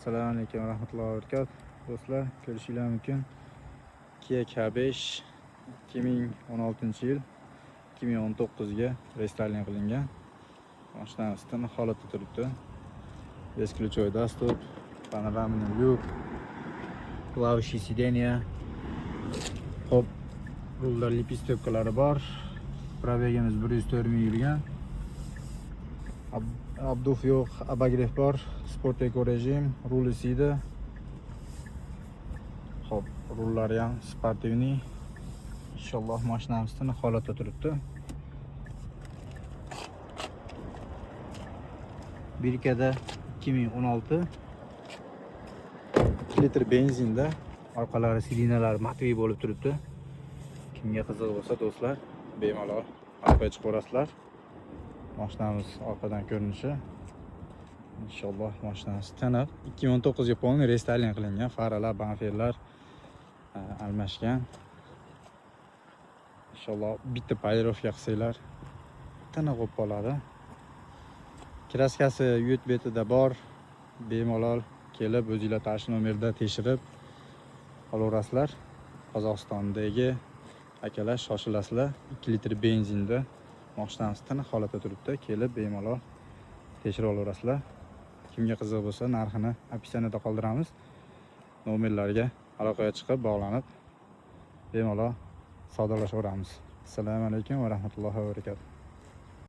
Assalomu alaykum va rahmatullohi va barakatuh. Do'stlar, ko'rishinglar mumkin. Kia K5 2016-yil, 2019 ga рестайлинг qilingan. Mashinamiz tiniq holatda turibdi. Бесключевой доступ, панорамный люк, плавающий сиденье. Xo'p, rullar лепесток lari bor. Пробег imiz 104 ming yurgan. Обдув yo'q, обогрев bor, sport eco rejim, rul isiydi. Xo'p, rullari ham спортивный. Inshaalloh, mashinamiz tiniq holatda turibdi. Бирка da 2016, 2 litr benzinda, orqalari сиденья lar матовый bo'lib turibdi. Kimga qiziq bo'lsa, do'stlar, bemalol aloqaga chiqaverasizlar. Mashinamiz orqadan ko'rinishi. Inshaalloh, mashinamiz tiniq. 2019 ga полный рестайлинг qilingan, faralar, bamperlar almashgan. Inshaalloh, bitta полировка qilsanglar, tiniq bo'lib qoladi. Краска si yut betida bor. Bemalol kelib o'zinglar tashqi nomerda tekshirib olaverasizlar. Qozog'istondagi akalar, shoshilasizlar. 2 litr benzinda mashinamiz tiniq holatda turibdi. Kelib bemalol tekshirib olaverasizlar. Kimga qiziq bo'lsa, narxini описание da qoldiramiz. Nomerlarga aloqaga chiqib, bog'lanib, bemalol savdolashaveramiz. Assalomu alaykum va rahmatullohi va barakatuh.